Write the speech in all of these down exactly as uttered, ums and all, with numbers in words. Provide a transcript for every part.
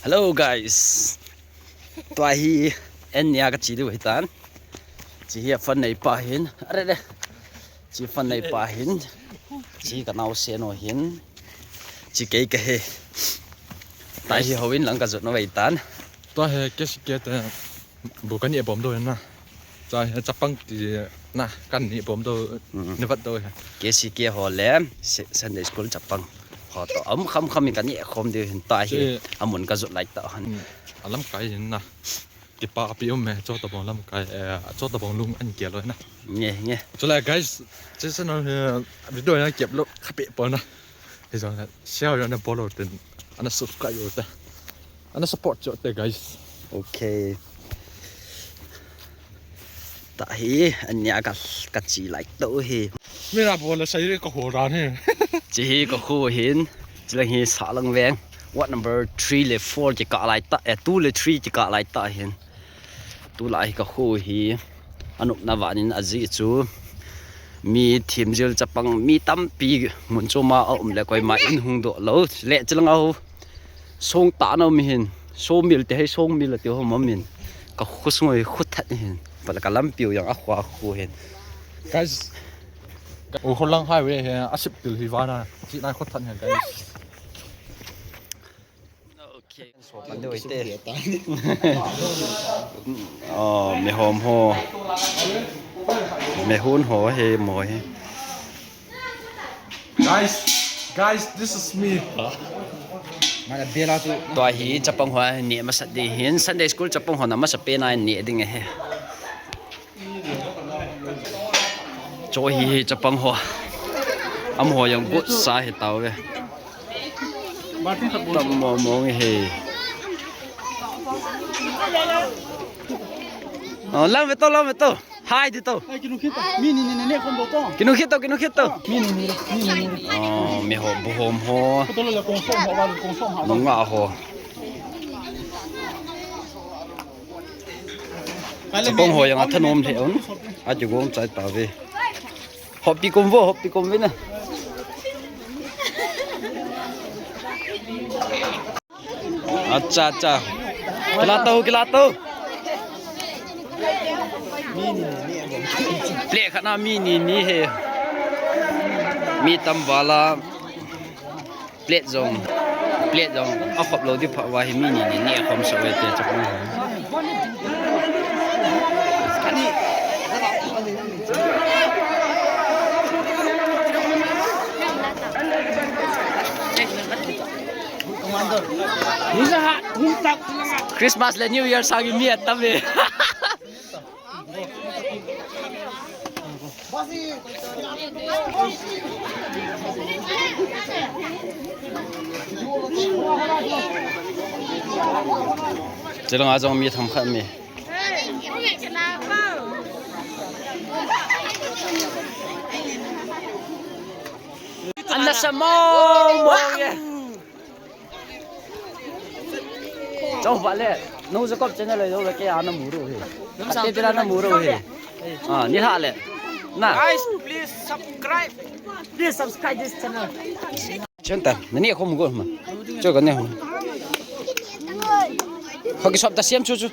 Hello guys. Tua hi an nia kache diu hitan. Chi hi a fan neipa hin. Are re. Chi fan neipa hin. Chi kanaosen u hin. Chi kei kahi. Tua hi houin lang kajot nau ahitan. Tua hi kei si kei te. Bu kani abom dou na. Cha, chapang ti na kani abom dou, mm, ni vat dou hi. K C K ho le, se-, Sunday school chapang ho toh. Am kham kham in kani khom diu hin tua hi. Chi. Amun kajot lai tah hin. Mm, alamkai hin na. Kipa api um e, Chotobong lamkai, eh, Chotobong lung an kia lou na. Nge, nge. Chule guys, chi channel hi video na kep lou khape po na. Hi jong share na bol lou tin, ana subscribe lou te. Ana support cho te, guys. Okay. Tua hi, an nia ka, kache lai tau hi. Mina bol la sai re ka ho ran hi. Chi hi ka kho hin, chi lang hi Sahlang veng. Ward number three le four kikah lai tah, eh, two le three kikah lai tah hin. Tulai hi ka kho hi. Anopna vang in ajeh chu. Mi themjil chapang, mi tampi mun chom a aum le koima in hung doh lou. Le chi lang a ho. Song tah na um hin, sawmial te hi, sawmial te ho um in. Ka khosung hi khothat hin. Pala ka lampi u jong akhoh akhoh hin. Guys, u Holang highway hi, asip til hi vana. Chi nai khothat hin, guys. Okay. So, kan deu ite. Oh, mi hom ho. Mi hun ho hi mo hi. Guys, guys, this is me. Mana bela tu. Tua hi chapang ho neh masa ding hin, Sunday school chapang ho na masapen a neh ding ahi. Cho hi hi chapang ho. Amaho jong gotsa hi tauve. Tam mo mo hi. Oh, lang ve to, lang ve to. Hai di to. Ai, kinu khit to. Mi ni ni ni ni khom do to. Kinu khit to, kinu khit to. Mi ni ni, mi ni ni. Oh, mi ho, bu hom ho. Ko to le kong som ho, ba kong som ho. Nunga ho. Chapang ho jong athanom lheh un. Achu gom chai tauve. Hopi kom vo, hopi kom ve na. Acha, acha. Kila to, kila to. Plate khat na mi ni ni hi. Mi tam val a. Plate jong. Plate jong. Akhop lou di pha va hi mi ni ni ni akhom so ve te chapang ho. Christmas le New Year sang mi atam e. Chulanga jong mi themkhat mi. Ana sa mo mo ye. Chau va le, no Jacob channel le, le ke ana mu ro he. Ate pela na mu ro he. Ah, ni ha le. Na. Guys, please subscribe. Please subscribe this channel. Chen ta, na ni khom go ma. Cho ka ne ho. Ho ki sop ta siam chu chu.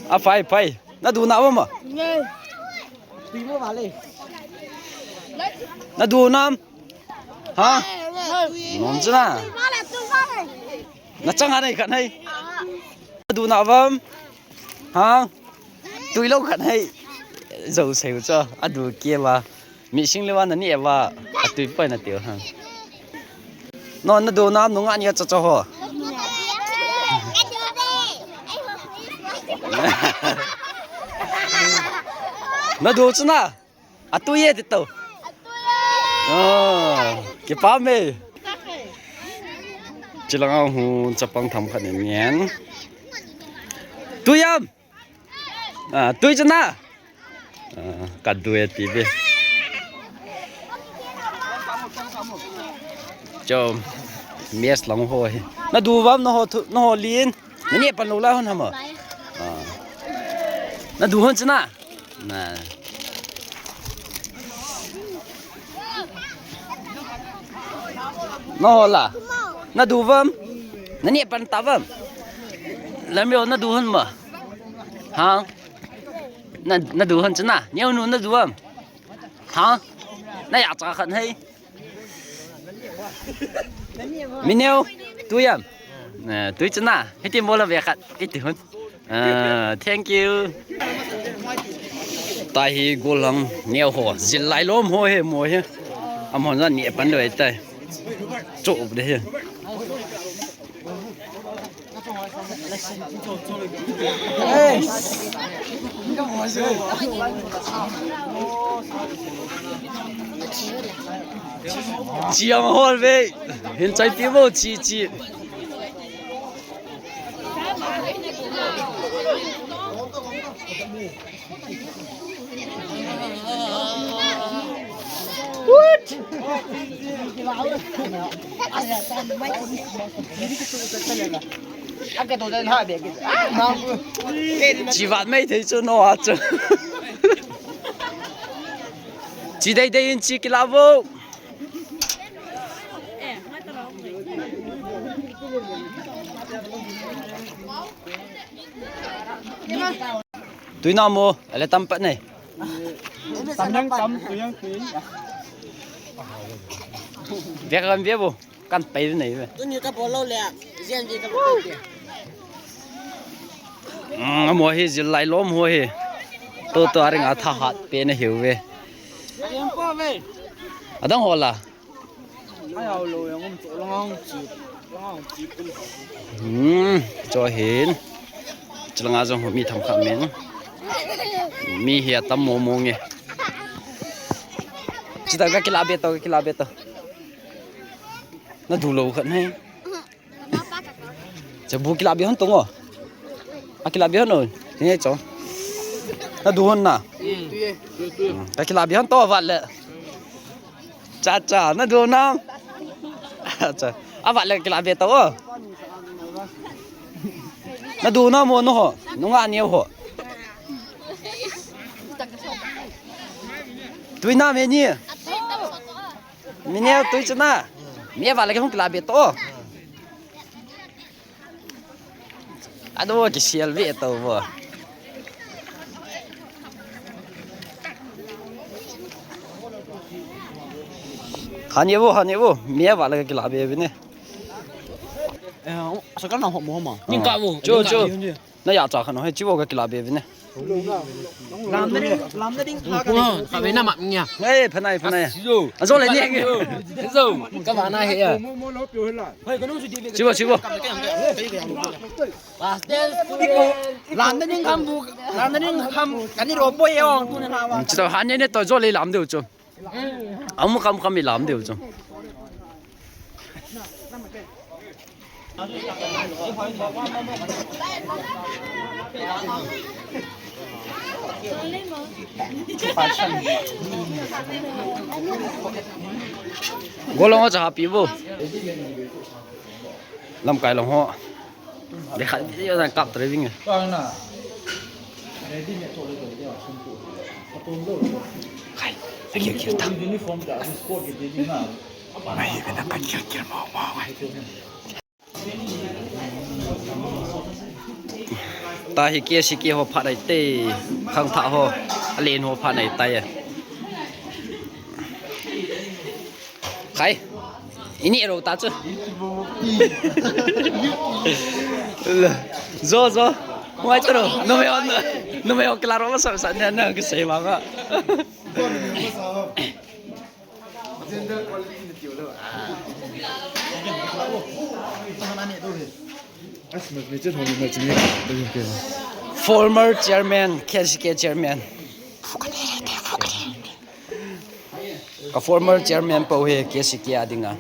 A phai phai. Na du na ma. Nadu nam? Ha? Nom chuna. Na chang anei khat nei. Nadu na vam? Ha? Tui lou khat nei. Jou sei cho. Adu ke va. Mi sing le va na ni va. Atui poi na tiu ha. No, nadu nam nunga ni cha cha ho. Nadu chuna. Atui e ti to. Oh, kipah me. Chulanga hu chapang themkhat ni ngen. Tui am. Ah, tui chuna. Ah, ka du e ti be. Cho, mess lang ho hi. Nadu vam na ho thu, na ho lin. Na ni pan lou la hon hama. Ah. Nadu hon chuna. Na. Naho la. Nadu vam. Nani pan ta vam. Lamyo nadu han ma. Ha. Na nadu han chana. Neo nu nadu vam. Ha. Naya cha khan hai. Mineo. Tu yam. Eh, tui chana. Hiti mola ve khat. Iti hun. Ah, thank you. Tahi golang neo ho. Zil lai lom ho he mo he. Amon za ni pan do tai. Cho de he. Chiang hol ve. Hin chai pi vo chi chi. Chivat mai thei chu no a chu. Chi dei dei in chi kila vo. Tuina mo, ale tam pat nei. Tam yang tam, tu yang tu. Vek kan vek bo, kan pai nei ve. Tuni ka bol lou le, zian vi ka bol lou le. Mm, mo hi zil lai lom ho hi. To to aring a tha hat pe na hiu ve. Adang ho la. Hmm, cho hin. Chilanga jong mi tham kha men. Mi hi atam mo mo nge. Chita ka kila be to, ka kila be to. Na du lo khat nei. Cha bu kila be hon to ngo. A kila be hon o. Ni cho. Na du hon na. Hmm, ka kila be hon to vat le. Cha cha, na du na. Cha. A vat le kila be to o. Na du na mo no ho. Nu nga ni ho. Tuina me ni. Mi ni tui chana. Mi a vat le hung kila be to. Ado ki sial ve to bo. Hani bo, hani bo. Mi a vat le kila be be ne. Eh, sakal na ho mo ma. Ning ka bo. Cho, cho. Na ya cha khan ho, chi bo ka kila be be ne. Lam na ding, lam na ding pha ka. Ka ve na ma nya. Ei, phanai, phanai. Zo. A zo le ni. Zo. Ka ba na he ya. Chibo, chibo. Last dance. Lam na ding kham bu, lam na ding kham, kani ro boy ong tu na wa. Chito han ne to zo le lam deu cho. Amu kham kham i lam deu cho. Golong cha happy bo. Lamkai long ho. Be khat video na kap treving. Kai, lagi kira ta. Uniform ta sport ke dia na. Mai, bina kai kira kira mau mau. Tahi K C K ho phat nai te, khangthah ho, alen ho phat nai tai. Khai. Ini ero ta chu. Zo, zo. Mai chu ro. No me on. No me on klaro ma sa sa na na ke sei ma ga. Gender quality ni tiu lo. Former chairman, K C K chairman. Ka former chairman po he K C K a dinga.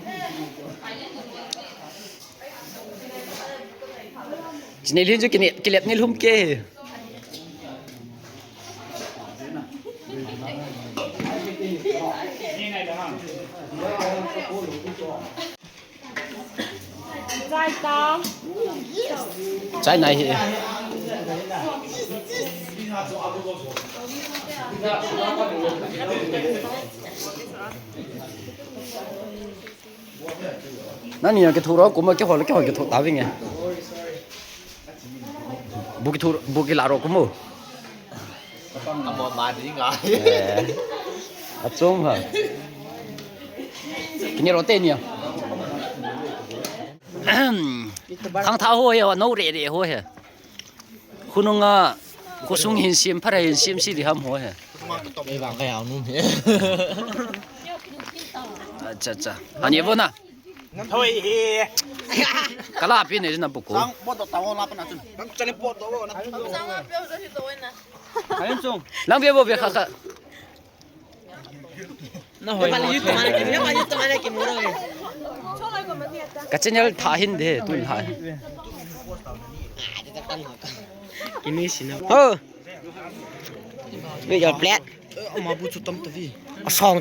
Chine lin ju kine kilep ni lhum ke. Chai nai hi. Nani na kithu ro kuma kihol kihol kithu ta vinge. Bu kithu bu kila ro kumu. Amo ma ding a. Eh. Achom ha. Kini ro te ni a. Khang tha ho he, no re re ho he. Khununga, khosung hin sim, phara hin sim si di ham ho he. Ei vang ka yau num he. Acha, acha. Ani vo na. Thoi he. Kala pi ne na buko. Sang pot do tawo la pa na chun. Nang chale pot do na. Nang ve vo ve kha kha. Na hoi mo. Ka channel tha hin de, tun tha hin. Kini sina. Ho. With your plate. Ama bu chu tam ta vi. Asong.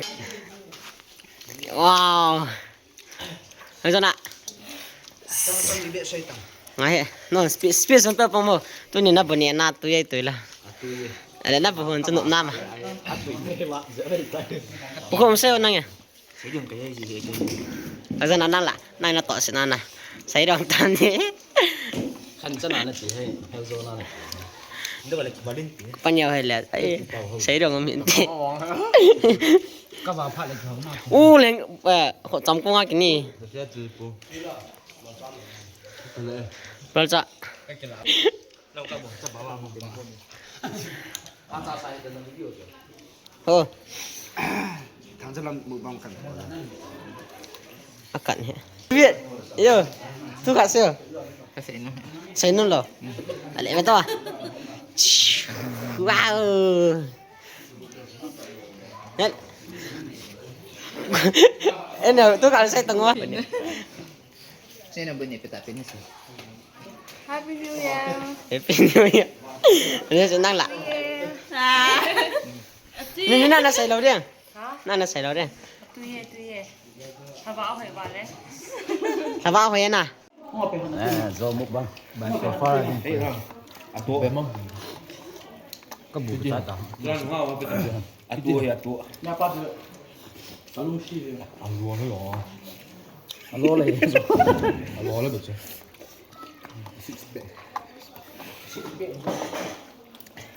Wow. Hoi jona. Ngai he. No, space, space on pe pang mo. Tuni na bu ne na tu ye tu la. Ale na bu hon chu nop na ma. Pu khom se nang ya. Hoi jona nang la. Nang na to se na na. Sai dong tan ni. Khan chana na ti he. Hel jo na na. Ndo le ki balin ti. Pan ya he le. Ai. Sai dong min ti. Ka va pha le thong na. U leng, eh, ho cham ko nga kini. Sia tu pu. Pal cha. Ho. Thang jalam mukbang kan. Akan he. Wait. Yo. Tu ka se. Ka se no. Se no lo. Ale ma to. Wow. Yan. Eno, tu ka sai tong wa. Sino bu ne peta pini sa. Happy New Year. Happy New Year. Ano sa nang la? Yeah. Ah. Ni, ni na na sai lo dia. Ha? Na na sai lo dia. Tu ye, tu ye. Haba hoi ba le. Haba hoi na. Eh, zo mukbang. Ban ko fa. Ato. Bemang. Ka bu ta ta. Atu ya tu. Na pa de. Alu si. Alu lo. Alu le. Alu le beche. Six pack. Six pack.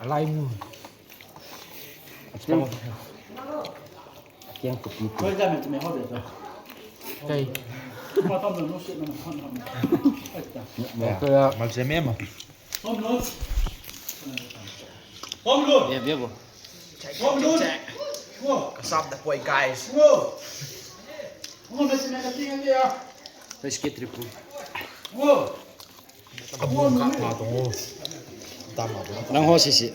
Alai mu. Achang. Akiang kopi tu. Koi jam tu me ho de to. Kai. Ma tam no se na ma. Mo ko ya. Mal se me ma. Home loan. Home loan. Yeah, yeah, bro. Home loan. Whoa. Kasap the boy, guys. Whoa. Whoa, me se me ka tinga dia. Let's get triple. Whoa. Nang ho sisi.